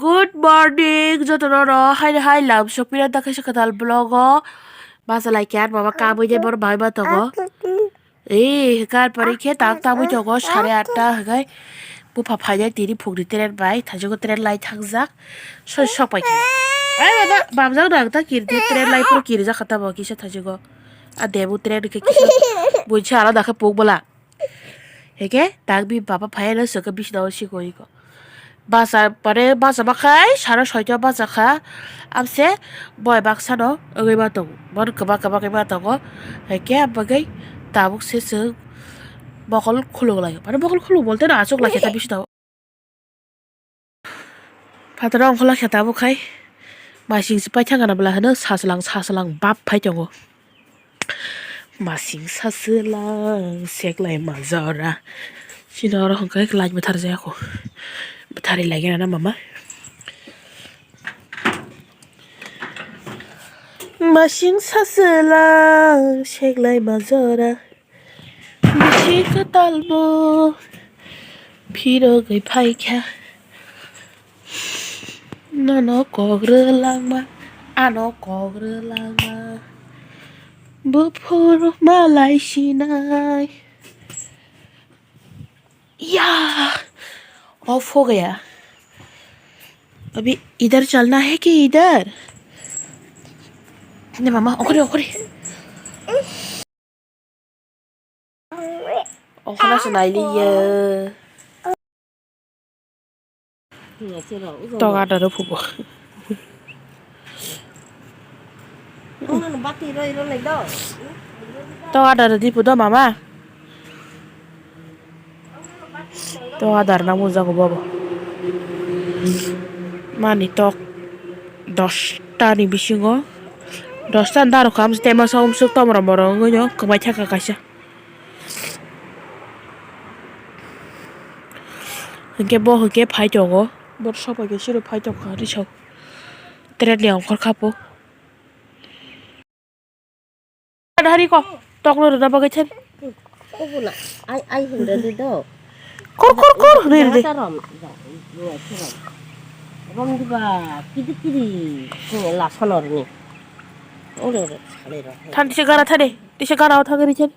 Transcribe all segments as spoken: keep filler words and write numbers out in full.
Good morning, jotono no haini hai lam sokpina da kaisa kwtal vlog o. Basa lai khe ar mama kabui de bor bai ma tongo. Ee, kar pari khe tak tabui tongo sare atta hwnkhe. Bupha phainai tini phungni train bai, thaisok train lai thangjak. Soi sok pai khe. Ai baba, bamjak no ang ta kiri train lai phuru kiri jak kha tamo kisa thaisok o. A debo train khe kisa buicha alada khe puk bwla. Heke tak bi baba phai no sokhe bisna o sikoi ko. Basa pare basa bakhai saro soita basa kha. Amse boi baksa no wngwi ma tongo. Bon kwbak kwbak wngwi ma tongo. Heke bagwi tabuk se chwng bokol khuluk lai. Mane bokol khuluk bolte no achuk lai khe ta bisna o. Phataro ongkhorla khe tabuk khai masing se paithak gana bwla hwno sachwlang sachwlang bap phai tongo. Masing sachwlang seklai majora. Chini oro hwnkhe light bwthar jaya kho. Bwthari lai gana na mama. Masing sachwlang seklai majora. Bisi kwtalbo phirogwi phaikha. Nono kok rwlangma, ano kok rwlangma. Buphuru malai sinai. Ya, off ho gaya. Abhi idhar chalna hai ki idhar? Ne mama, okhore, okhore. Okhana se nailiya. Tok adaro phubo. Tok adaro dipu do mama. To adar na mujago bobo. Mani tok dosta ni bisingo, dosta ni daro kha, amswk tema sa umswk tomro moro wngwi no kwbai thaka kaisa. Hinkhe bo hinkhe phai tongo, bo sopai khe siro phai tongkha risao. Train ni ongkhor kha po. Hari ko, tok no rwna bagwi thani. Obo na, ai, ai hwnda de do. Kor, kor, kor, hwnwi rwdi. Rom, rom, rom. Rom diba, kidi, kidi, kini la sonor ni. Ore, ore, sale ro. Than tisa gara thani, tisa gara o thangwi rwdi thani.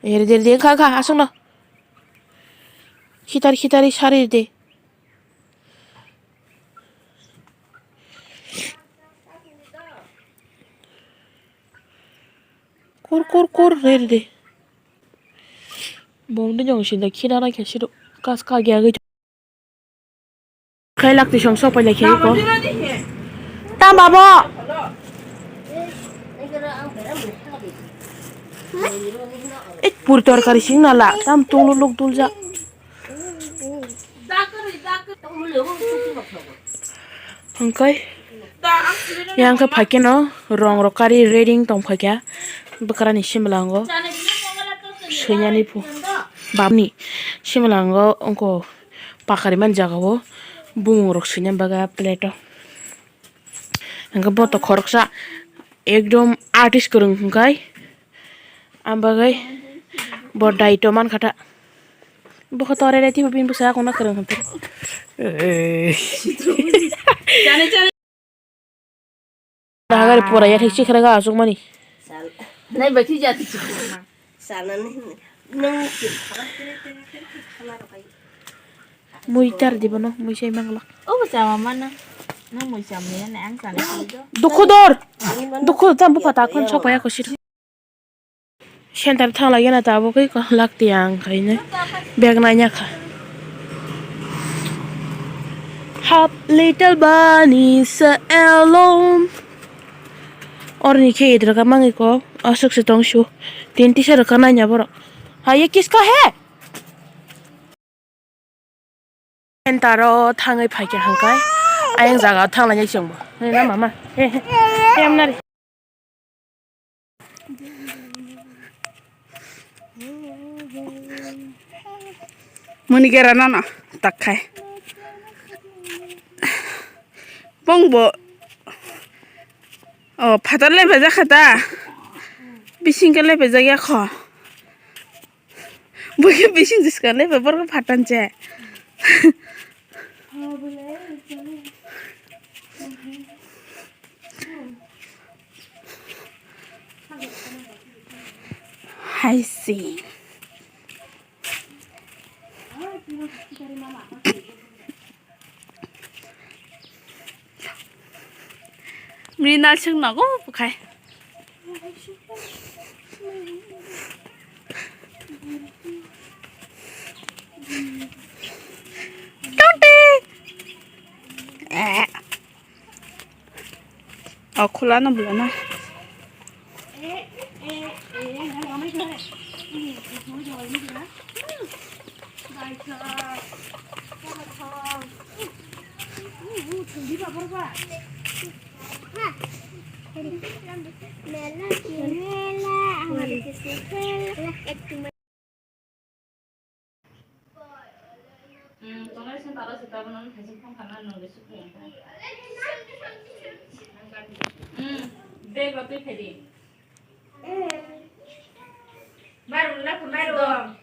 Ere, de, de, kha, kha, aswk no. Khitar, khitar, sari de. Kur, kur, kur, rel de. Bom de jong sinda khina na khe siro kas ka gya gwi. Khai lak ti song sok pai lai khe ko. Tam babo. Ek pur tor kari sing na la tam tung luk dul ja. Hwnkhe yang khe phaikhe no rong rok kari ready wng tong phaikha bwkrani simalango swinani phu bamni simalango wngkho pakari mani jagao bumung rok swinani bagwi plate o. Hwnkhe bo to khoroksa ekdom artist kwrwng hwnkhe ang bagwi bo daito mankha ta. Bo khe tore re tipo bini bwsa akona kwrwng hwnkhe. Nahagari pura ya thik sikra ga asuk mani. Nai bai thik jati sikra. Sanani nung. Mui tar di bono, mui sai mangla. O bo chama mana. Nang mui cham ni na ang sana di do. Dukhu dor. Dukhu tam bu pata kon sok paya ko sir. Center thang lagi na tabo kai ko lak ti ang kai ne. Bag na nya kha. Hap little bunny sa alone. Or ni khe idra ka mangi ko asuk se tong su. Tin tisa rwkha nai nya borok. Ha ye kiska he? Center o thangwi phaikha hwnkhe ayang jaga o thanglainai chwngbo. Hwnwi na mama? He, he. He, amnari. Muni gera nono tak khai. Bongbo. O, phatar lepe jakha ta. Bising ke lepe jakya kho. Bwkhe bising jiska nai ba borok phatang che. Hai se. Mrinal sing nogo bukhai. Tonte. Eh. O khula no bula na. Hmm, tongnai sini tala sita bono thaising phone khanna nung de sukung kha. Hmm, bag rok twi phai di. Baru na kun baru.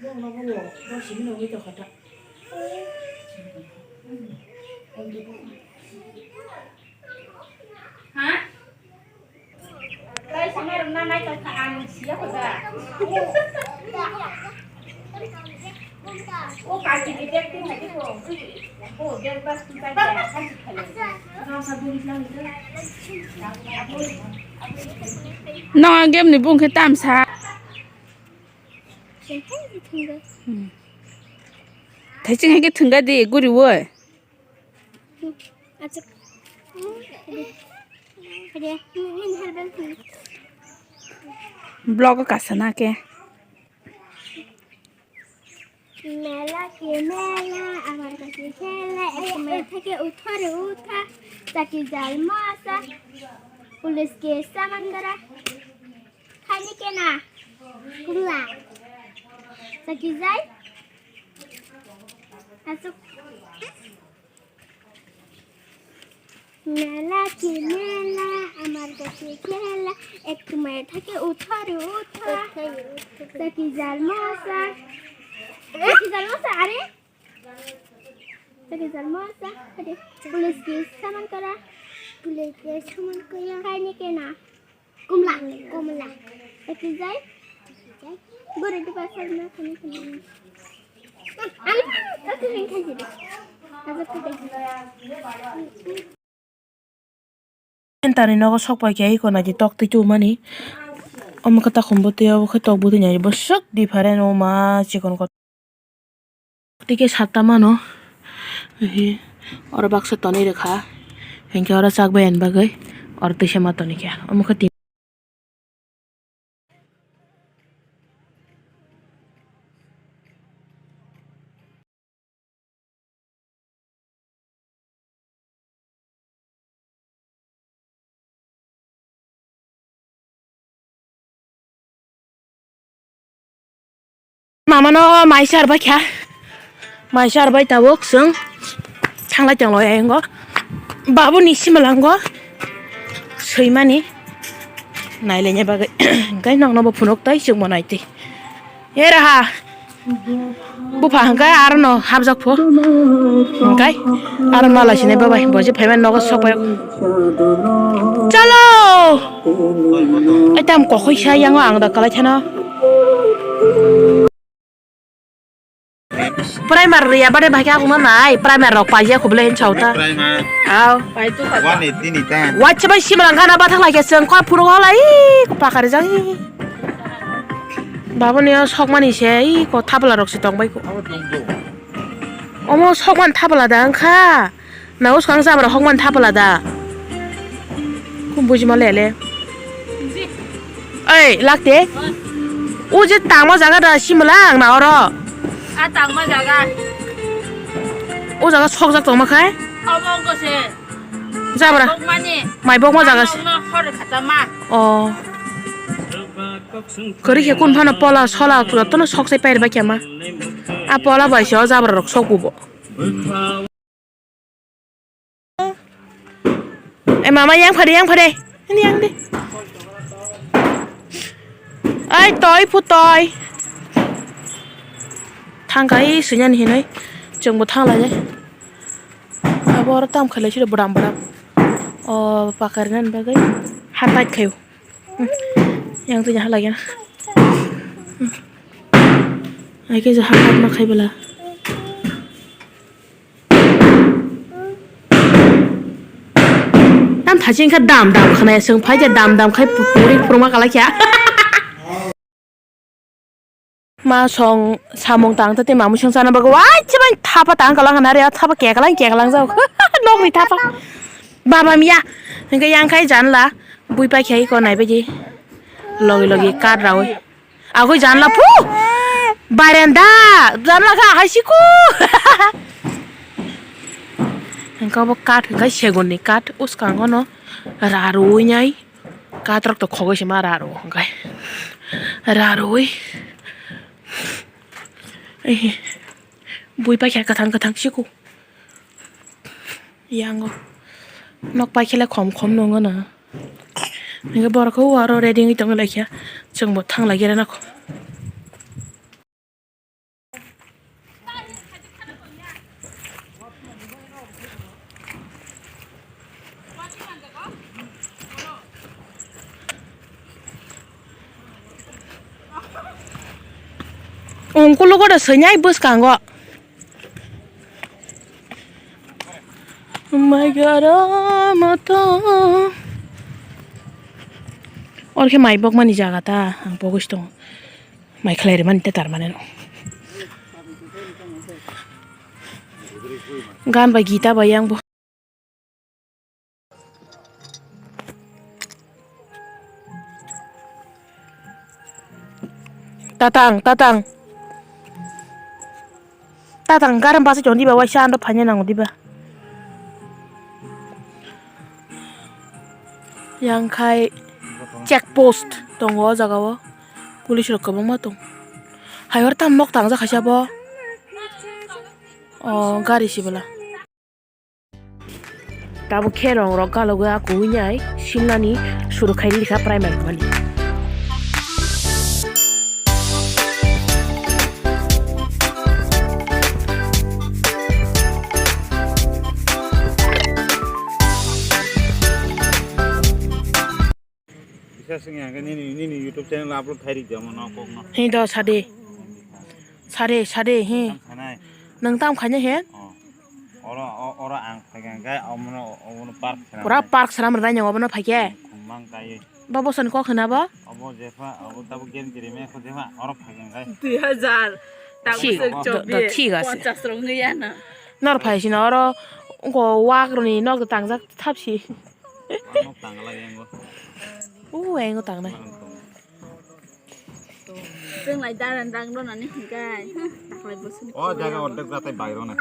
Bong no bong no, bong sini nungwi to khata. Ha? No, game ni bung khe tamsa. Hmm. Thaising hai khe thwngga di, guriwi. Vlog o kasa na khe. Mela ke mela, amar kache khela, ek mein thake uthare utha, chaki jal masa, police ke saman kara, khani ke na, kumla, chaki jai, asuk. Mela ke mela, amar kache khela, ek mein thake uthare utha, chaki jal masa, chaki jal masa, are? Chaki jal masa, are? Police ke saman kara, police ke saman kara, khani ke na. Kumla, kumla. Eki jai? Guru di pasal na kami kami. Ani, aku yang kaji deh. Aku tuh kaji. Entani nogo sok pai khe iko naidi tok twi tubumani. Omo khe takhum bwtwi obo khe tok bwtwi naidi bwswk different o ma chikon kotor. Tei khe satta mano. Oro baksa tonwi rwkha. Hinkhe oro chak bai ani bagwi oro twisa ma tonikha. Omo khe tin. Mama no mai sar bai kha, mai sar bai tabuk chwng thanglai tonglo yango. Babu ni simalango swimani nailaina bagwi, hwnkhe nokno bo phunuk tai chwngbo naitwi. Eraha. Bupha hwnkhe arono hapjak pho. Hwnkhe aro mala sinai babai bo je phaimani nogo sok pai. Chalo! Ai tam kokhoi sa yango ang da kalai thano. Primer riya bade bhai khe akuma nai primer rok paijak khuble hin chauta. Primer. Aw. One eighty ni ta. Wacha bai simrang gana bathang lai khe chwng kha phuru halai ko pakari jang. Baboni o sokmani se iko thabla rok se tong bai ko. Abo tong do. Omo sokmani thabla da wngkha. Na uskang jabra hokmani thabla da. Kum bujima lele. Oi lakte. O je tangma jaga da simla ang na oro. A tangma jaga. O jaga sokjak tongma khai. Obo wngkha se. Jabra. Bokmani. Mai bokma jaga se. Ano hor khatama. O. Kwrwi khe kun phano pola sola jotono sok sai pair bai khe ma. A pola bai se o jabra rok sok bubo. E mama yang phade yang phade. Ini yang de. Ai toi phu toi. thang kai swinya ni hinwi chwngbo thang lai. Abo oro tam khailai siro bwdam bwdam. O pakar nani bagwi hatai khaio. Yang twi halai ya. Ai khe je hatai ma khai bwla. Tam thachi wngkha dam dam khwnaya, chwng phai khe dam dam khai pu-, puri phwrwngma kalai kha. Ma song samung tang tei mamung song chana bagwi wai chibai thapa tang kalang na re thapa keklang keklang jao nokni thapa. Baba miya hingke yang khai janla bui pai khai ko nai baji logi logi kat rawi. Agoi janla phu. Barenda janla kha hai siku. Hingke bo kat hingke segon ni kat uskango no ra rwi nai. Kat rok to khogoi se ma ra rwo hingke. Ra rwi. Bui pai kha kwthang kwthang siku. Yango. Nok pai khe le khom khom nungo na. Hingke borok khe o aro ready wngwi tongwi lai kha. Chwngbo thang lai gera nokho. Ungkulugo da swinyai bwskango. Mai gara mato. Or khe mai bokmani jaga ta, ang pogos tongo. Mai khlai rwmani ta tar mane no. Gan bai gita bai yang bo. Tatang, tatang. Tatang garam basa chon diba, waisa ando phanya nango diba. Yang khai check post tongo o jaga o. Police rok kwbangma tong. Hai hor tam nok tang jak khaisa bo. O gari si bwla. Tabuk khe rong rok galogwi a kuhui nai silnani suru khai rikha primary mani. Bisa sing yang ke nini, nini YouTube channel upload khai rik jamo no kok no. Hi do sade. Sade, sade, hi. Sanai. Nang tam khanya he? Oh. Oro, o-, oro ang phai kha khe omono, omono park sana. Pura park sana mrwnai nang obono phai khe. Mang kai. Ba bosan kok hena ba? Obo jefa, obo tabo game jiri me kho jefa, oro phai kha khe. Dui hajar. Thik, do, do, thik ase. Ponchas rok wngya na. Nor phai sina oro, ko wak roni nok tangjak thapsi. Ano tangla yengo. U, engo tangnai. Chwng lai dalan rang rwnani hwnkai. Taklai bwswk. O jaga ordek jatai bai rwna.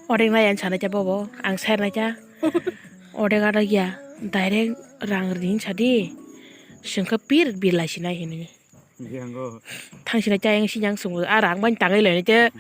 Ordek nai ang sanai cha bobo, ang ser nai cha. Ordek ada ya, direct rang ring sadi. Sengke pir bilai sinai hini. Yengo. Thang sinai cha yang sinyang sung, a rang ban tangai lai cha.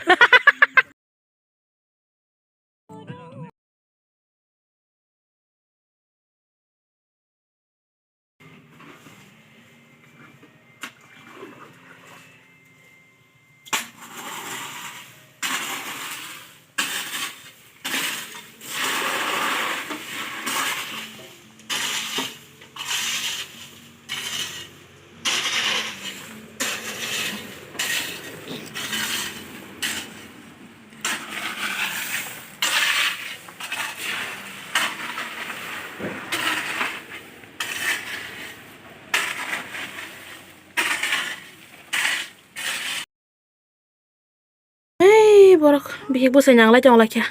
Hei, borok bihik bwsai nanglai tonglaikha.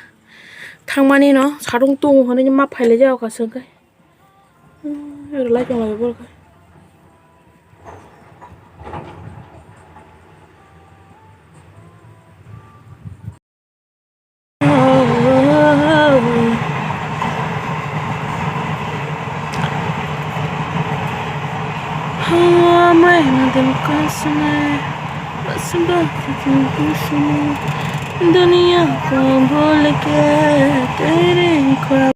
Thangmani no sadung tung hwnwi ma phailai jao kaisa hwnkhe. Hmm, rwlai tonglaio borok. दुनिया को भूल के तेरे ख्वाब।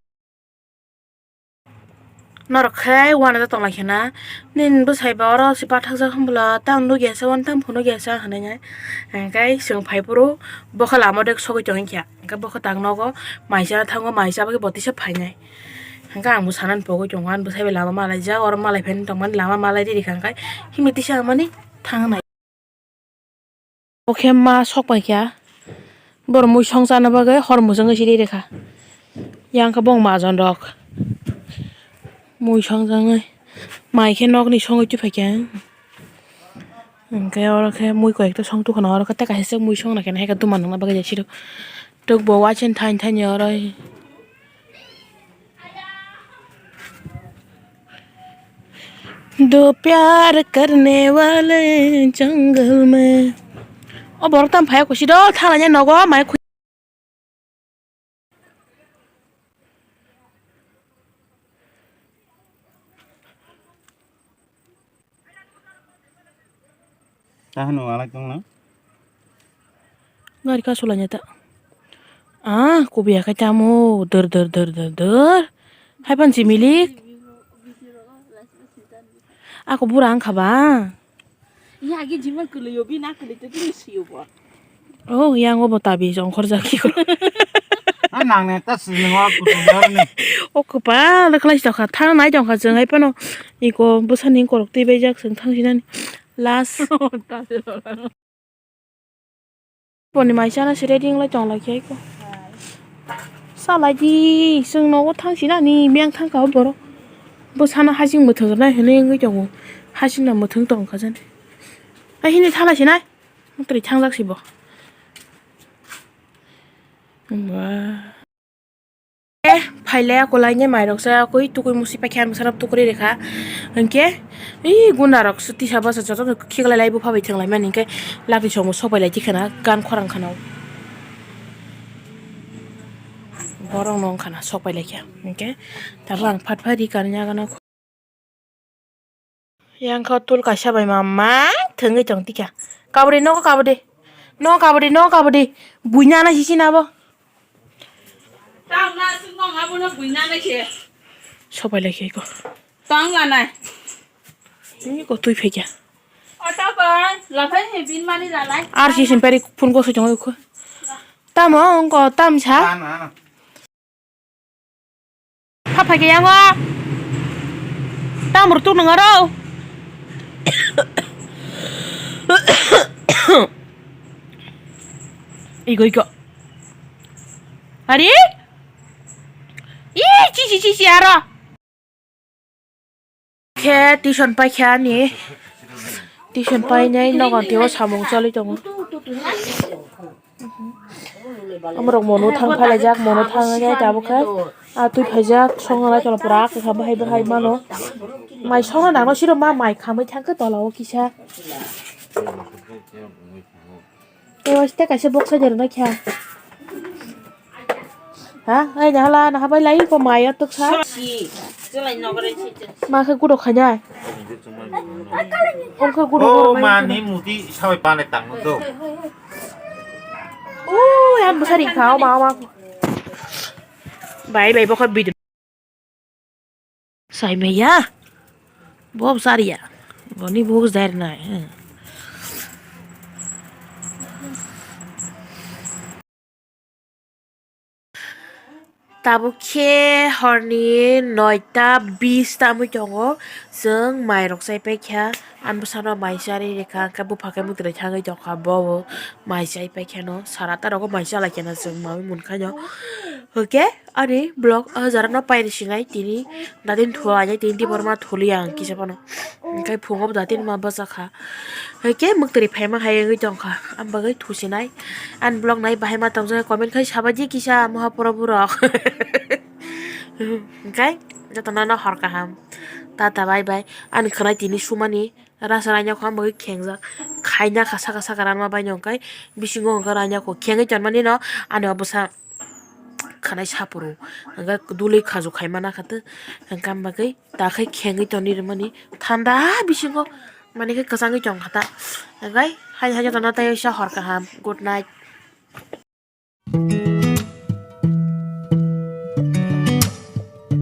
Norok khe uanajak tonglaikhe na, nini bwsai ba oro se pathakjak hwnbwla tamo nukya se, uan tamo phunukya se hinwi nai. Hwnkhe chwng phaiphuru bo khe lama dek sogwi tongkha, hwnkhe bo khe tak nogo mai chana thango, mai chabagwi bo tisa phainai. Hwnkhe ang bo sanani pogwi tongo, ani bwsai bai lama malaijak, oro malai phaini tongmani lama malai rikha, hwnkhe himwi tisa mani thangnai. Bo khe ma sok pai kha. Borok mui song chana bagwi hor muchungwi siri rikha. Yang khe bong majon rok. Mui song jangwi. Mai khe nokni songwi twi phai kha. Hwnkhe oro khe mui koi ekta song tukha na oro khe tei kaisa se mui song na khe na hai khe duma nangna bagwi siro. Tok bo waising thain thain oro. दो प्यार करने वाले जंगल में. O borok tam phai kusi do thala nya nogo mai khu. Tahano alai tongna. Gari ka sulanya ta. Ah, kubiya ka tamo der der der der der. Hai pan si milik. Ako bura ang khaba. Ya agi jiman kuluyo bi na kuluyo bi siyo bo. Oh, yang obo tabi jongkhor jaki ko. Ah, nang ne ta si nang wa kudu ni. O kopal khlai tokha, thang nai tongkha jeng hai pano. Iko bwsani korok twi bai jak seng thang sinani. Last. Boni mai chana se ready wng lai tong lai khe ko. Salai di, chwng nogo thang sinani, miyang thang kha o borok. Bo sana hasing mwthang nai hinwi wngwi tongo. Hasing no mwthang tong kha jani. Ai hini thala sinai. Mwtwrwi thangjak si bo. Ba. Eh, phaile akolai ni mairok sa koi tukui musi paikha, ang sana tukuri rekha. Hwnkhe, ih, guna rok su tisa basa joto no khiklai lai bupha bai thwng lai mani hwnkhe, lakti chwng bo sopai lai tikha na, gan khorang khana o. Borok no wngkha na sopai lai kha. Hwnkhe, tabuk ang phat phat ri kar yago no. Yang kha tul kaisa bai ma ma thwngwi tong tikha. Kabri nogo kabri. Nogo kabri, nogo kabri. Buina na sisi na bo. Tang na sing nong abo no buina na khe. Sopai lai khe ko. Tang la nai. Ni ko twi phai kha. O ta ko la phai he bin mani la lai. Ar si sim pari phun ko so chong ko. Tamo ko tam sa. Pha phai khe yango. Tam rwtuk nang aro. Igo igo. Ari? Ih, chi chi chi chi aro. Khe tuition paikha ani. Tuition painai nogo teo samung choli tongo. Amorok mono thang phalaijak, mono thang wngnai tabuk khe. Ah, twi phaijak, songna nai tola pura kwkha bahai bahai mano. Mai songna nangno siro ma mai khamwi thangkhe tola o kisa. Tei waiste kaisa box sai rwna kha. Ha, ai nahala, nahabai lai ko mai o twksa. Ma khe gudo khainai. Ong khe gudo. Oh, ma ni muti sabai pane tangno do. Oh, yang besar ikha, o ma, o ma. Bai, bai, bokha bidin. Sai maya. Bob sariya. Boni box dar nai. Tabuk khe horni noita bis tamwi tongo. Chwng mairok chai paikha. Ani bwsano mai charwi rikha. Hwnkhe bupha khe mwtwrwi thangwi tongkha. Bobo mai chai paikha no. Sara ta rogo mai chalai khe no chwng mawi munkha no. Hwnkhe ani vlog o jara no pairi sinai tini. Dadin thulainai tini Debbarma thuliya ang kisa phano. Hwnkhe phungo bo dadin ma bwchakha. Hwnkhe mwtwrwi phaima hai wngwi tongkha. Ang bagwi thusinai. Ani vlog nai bahai ma tongjakha comment khai sabaidi kisa Mahaprabhu rok. Hwnkhe jotono no hor kaham. Tata bye bye. Ani khwnai tini sumani rasa rainyak kho ang bagwi khengjak. Khaina kha saka saka ranma baino hwnkhe bisingo hwnkhe rainyak kho khengwi tonmani no ani o bwsa khwnai sapuru hwnkhe dului khaju khaima nakha tei hwnkhe ang bagwi. Ta khe khengwi tongni rwmani thanda bisingo mani khe kwchangwi tongkha ta. Hwnkhe hai hai jotono tei waisa hor kaham. Good night.